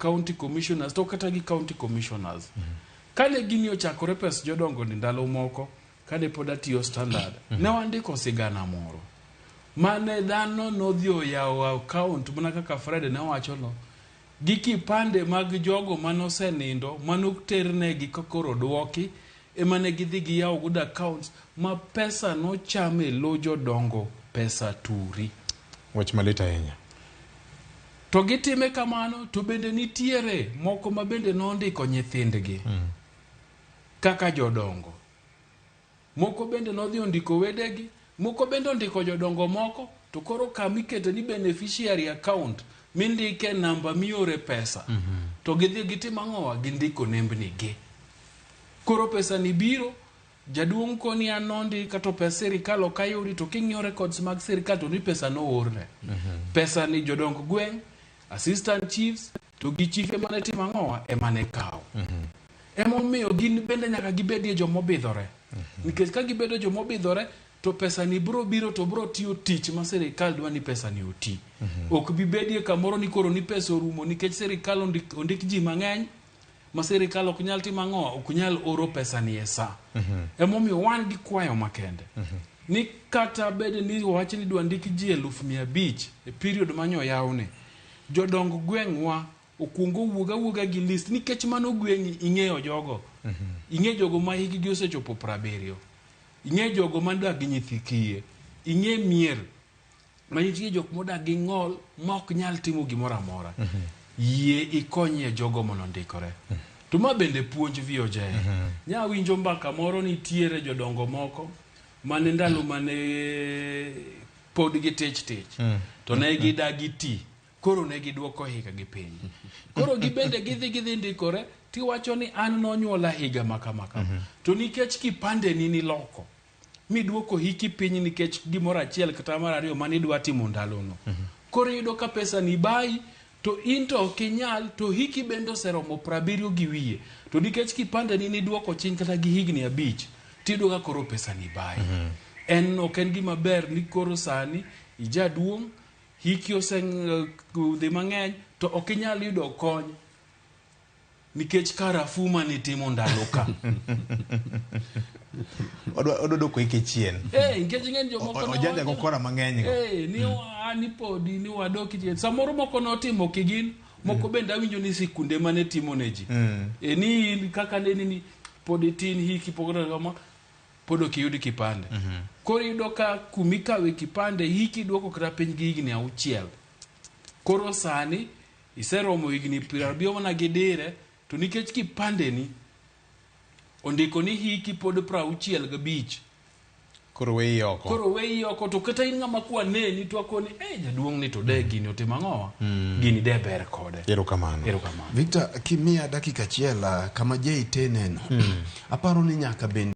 county commissioners to kata gi county commissioners. Kane gini ochakore pes jodongo ni ndalo moko kane pod atiyo Standard, ne wandiko sigana moro mane dhano nodhi oyawo account mana kaka Fred ne wachono gi kipande mag jogo manosenindo manoternegi ka koro dwoki ema ne gidhi giyawo godo accounts ma pesa nocham e lo jodongo pesa turi. Wach malit ahinya. To gitime kamano to bende nitiere moko ma bende nondiko nyithindgi kaka jodongo. Moko bende nodhi ondiko wedegi, moko bende ondiko jodongo moko, to koro kama ikete ni beneficiary account mindike namba miore pesa. To gidhi gitimo ang'owa? Gindiko nembni gi. Koro pesa ni biro, jaduong' koni an nondika to pes sirikal ok ayudi to king'iyo records mag sirikal to ni pesa noorne. Pesa ni jodong gweng', assistant chiefs to gi chife mane timo ang'owa ema ne kawo. Emomiyo gin bende nyaka gibedie joma obidhore. Nikech ka gibedo joma obidhore to pesa ni bro biro to bro tiyo tich ma sirikal dwa ni pesa ni oti. Ok bi bedie kamoro ni koro ni pesa orumo nikech sirikal ondik ji mang'eny ma sirikal ok nyal timo ang'o, ok nyal oro pesa ni e sa. Emomiyo wan gi kwayo makende. Ni kata bed ni wach ni dwa ndik ji 500,000 e period manyo yawni, jodong gweng'wa okuongo owuog awuoga gi list nikech mano gweng'i ing'eyo jogo. Ing'e jogo ma hikgi osechopo 70. Ing'e jogo madak gi nyithi kiye. Ing'e mier ma nitie jok modak gi ng'ol ma ok nyal timo gimoro amora. Yie ikonyie jogo mondo ondikore. To ma bende puonj VOJ. Nya winjo mbaka moro nitiere jodongo moko mane ndalo mane pod gitich tich to ne gidagi ti koro ne giduoko higa gi piny. Koro gibende gidhi ndikore tiwacho ni an nonyuola higa ma kama kama. To nikech kipande ni niloko miduoko hiki piny nikech gimoro achiel kata mar ariyo mane idwa timo ndalono. Koro iyudo ka pesa ni bayi to in to ok inyal to hiki bende oseromo 70 gi wiye. To nikech kipande ni niduoko chien kata gi higni 5 tiyudo ka koro pesa ni bayi. En ok en gima ber ni koro sani ijaduong' hiki osedhi mang'eny to ok inyal yudo kony nikech karafu manitimo ndalo ka. Odwa dwoko hike chien. Nikech ing'e ni jomoko Ojanja go kora mang'eny go. Ni ni podi ni wadok chien. Samoro moko notimo kigin, moko bende awinjo ni sikunde mane timo ne ji. Ni in kaka ne ni pod itin hiki pok kama pod ok iyud kipande. Koro iyudo ka kumikawe kipande hiki duoko kata piny gi higni 6. Koro sani iseromo higni 70 mana gi dire to nikech kipande ni ondiko ni hiki pod 65. Koro weyi oko. Koro weyi oko to kata in ng'ama kwa neni to akoni jaduong' ni to de gini otimo ang'owa? Gini de ber kode. Erokamano. Erokamano. Victor, kimiya dakika achiel kama JT neno. Aparo ni nyaka bende